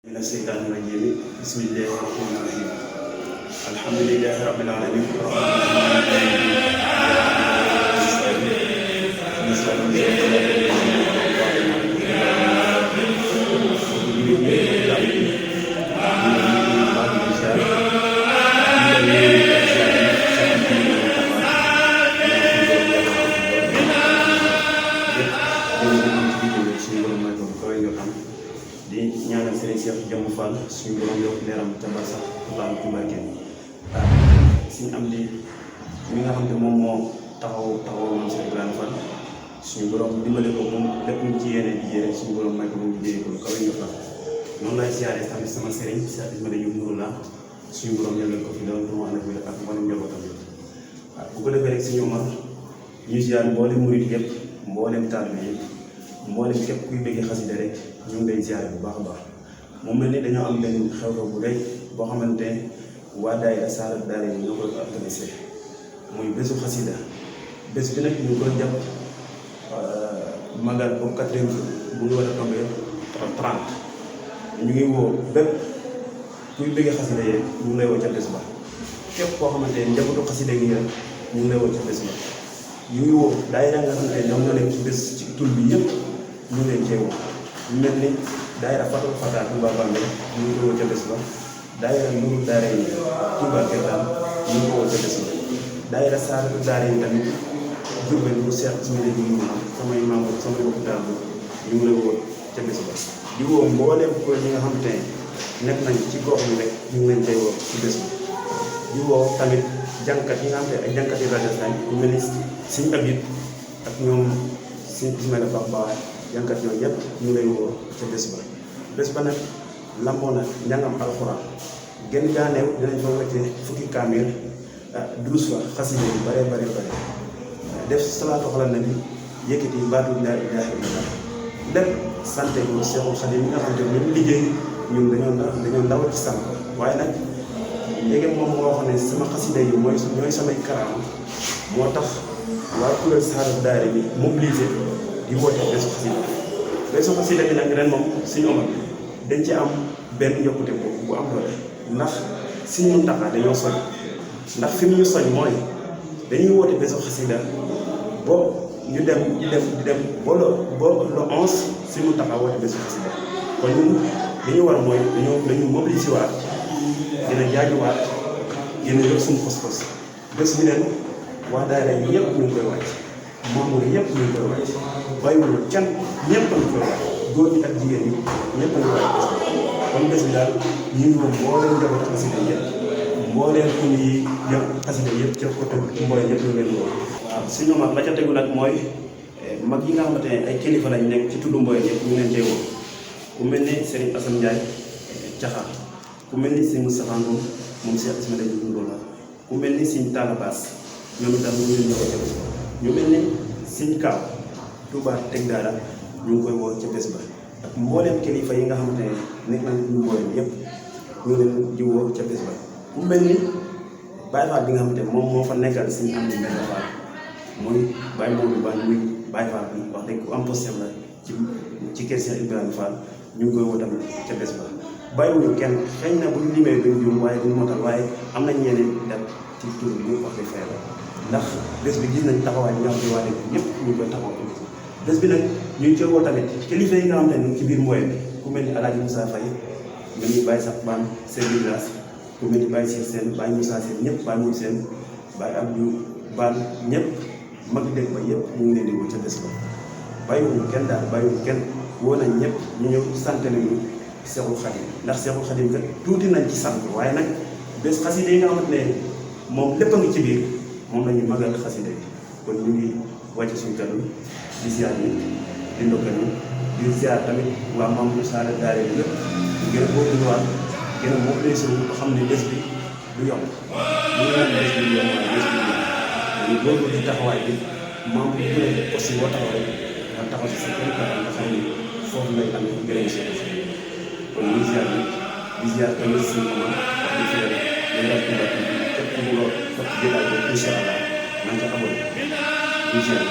من الشيطان الرجيم بسم الله الرحمن الرحيم الحمد لله رب العالمين di ñaanal Serigne Cheikh Jëmm Fall suñu borom yokk leeram ca ba sax laam ci barke suñu am di mi nga xam ne moom moo taxaw moom Cheikh Ibrahima Fall suñu borom dimbale ko moom lépp ñu ci yéene liggéey rek suñu borom may ko moom liggéey ko kaw ñu Fall noonu lay siyaare tamit sama Serigne Cheikh Ismaïla Diop Nouroullah suñu borom yàggal ko fi doon mu ànd ak mboolem njabootam bu ko defee rek suñu Omar ñu siyaare mboolem murid yëpp mboolem taalibe yëpp mboolem képp kuy bëgg xasida rek ñu ngi lay ziare bu baax a baax mu mel ni dañoo am benn xew-xew bu rëy boo xamante ne waa daayira Saadatu Daarayni ñoo koy organisé muy bésu xasida bés bi nag ñu koy jàpp magal bu 4e jour bu ñu war a tombé 30 ñu ngi woo bépp kuy bëgg xasida yi rek ñu ngi lay woo ca bés ba képp koo xamante ne njabootu xasida yi rek ñu ngi lay woo ca bés ba ñu ngi woo daayira nga xamante ne ñoom ñoo nekk ci bés ci tul bi yëpp ñu leen cee woo mel ni daayira Fatul Fata Touba Bambey ñu ngi ko woo ca bés ba daayira Nourou Daarayni Touba Kétaan ñu ngi ko woo ca bés ba daayira Saadatu Daarayni tamit Jurbel bu Cheikh Ismaïla Diop Nouroullah samay membre samay bokk daal ñu ngi lay woo ca bés ba di woo mbooleem ko ñi nga xam te nekk nañ ci gox yi rek ñu ngi leen cay woo ci bés ba di woo tamit jànkat yi nga xam te ay jànkat yi rajo lañ ñu mel ni Sëñ Abib ak ñoom Sëñ Ismaïla Ba jànkat yooyu yëpp ñu lay woo ca bés ba nag lamboo na njàngam alxuraan gën gaa neew dinañ fa wàcce fukki kaamil 12 fois xasida yu bare def salaatu ala nabi yëkkati baatu laa ilaaha illallah lépp sante ko Seexul Xadiim mi nga xam te ne ñu liggéey ñun dañoo ndaw ci sant waaye nag léegi moom moo wax ne sama xasida yi ñooy samay karaama moo tax waa kuréel Saadatu Daarayni mobilisé di woote bésu xasida bi nag ren moom suñu Omar dañ ci am benn yokkute bu am doole ndax suñu Muntaxa dañoo soñ ndax fi mu ñu soñ mooy dañuy woote bésu xasida boo ñu dem di dem ba le 11 suñu Muntaxa woote bésu xasida kon ñun li ñu war mooy dañu mobiliser waat gën a jaajuwaat gën a yokk suñu pos-pos bés bi ren waa daayira yi yëpp ñu ngi koy wàcc membre yëpp ñu ngi koy wàcc bàyyiwul kenn ñëpp a ngi koy wàcc góor ñi ak jigéen ñi ñëpp a ngi koy wàcc kon bés bi daal ñu ngi woon mbooleem njaboot xasida yëpp mbooleem ku ñuy yëpp xasida yëpp ca côté mbooleem yëpp ñu leen woo. waaw suñu mag la ca tegu nag mooy mag yi nga xamante ne ay kilifa lañ nekk ci tuddu mbooleem yëpp ñu leen cee woo ku mel ni Serigne Assane Ndiaye Caxar ku mel ni Serigne Moustapha Ngom moom Cheikh Ismaïla Diop Nouroullah ku mel ni Serigne Talla Bass ñoom itam ñu leen ñëw ca bés ba ñu mel ni Serigne Kaaw Touba Teg Daara ñu ngi koy woo ca bés ba ak mbooleem kilifa yi nga xamante ne nekk nañ ñu mbooleem yëpp ñu leen di woo ca bés ba ku mel ni Baye Fall bi nga xamante ne moom moo fa nekkal Serigne Amdi Mbène Fall muy Baye Modou Ba muy Baye Fall bi wax dëgg ku am posté la ci kër Cheikh Ibrahima Fall ñu ngi koy woo tamit ca bés ba bàyyiwuñu kenn xëy na bu ñu limee duñ juum waaye duñ motal waaye am nañ ñeneen def ci tur bi wax dëgg fay ndax bés bi gis nañ taxawaay bi nga xam ne waa dëkk ñëpp ñu ngi koy taxaw bés bi nag ñu ngi koy woo tamit kilifa yi nga xam ne ñu ngi ci biir mbooy bi ku mel ni El Hadj Moussa Faye mu ngi Baye Sax Ban seen village ku mel ni Baye Cheikh Sène Baye Moussa Sène ñëpp Baye Moussa Sène Baye Abdou Ban ñëpp mag dëkk ba yëpp ñu ngi leen di woo ca bés ba bàyyiwuñu kenn daal bàyyiwuñu kenn woo nañ ñëpp ñu ñëw sant nañu Seexul Xadim ndax Seexul Xadim kat tuuti nañ ci sant waaye nag bés xasida yi nga xamante ne moom lépp a ngi ci biir moom la ñu magal xasida yi kon ñu ngi wàcc suñu kàddu di ziar yi di ndokkal yi di ziar tamit waa membre Saadatu Daarayni yëpp gën a boobuwaat gën a mobilisé wu xam ne bés bi du yomb ñu ngi naan bés bi du yomb waaye bés bi du yomb dañuy góorgóorlu di taxawaay bi membre bu nekk aussi boo taxaw rek nga taxaw si sa kër kàddu nga xam ne foofu ngay amee gërëm si kon ñu ziar yi di ziar tamit si moment wax dëgg yàlla ñu daal di képp ku bëgg a jëlaat incha allah na nga ko amoon di ziar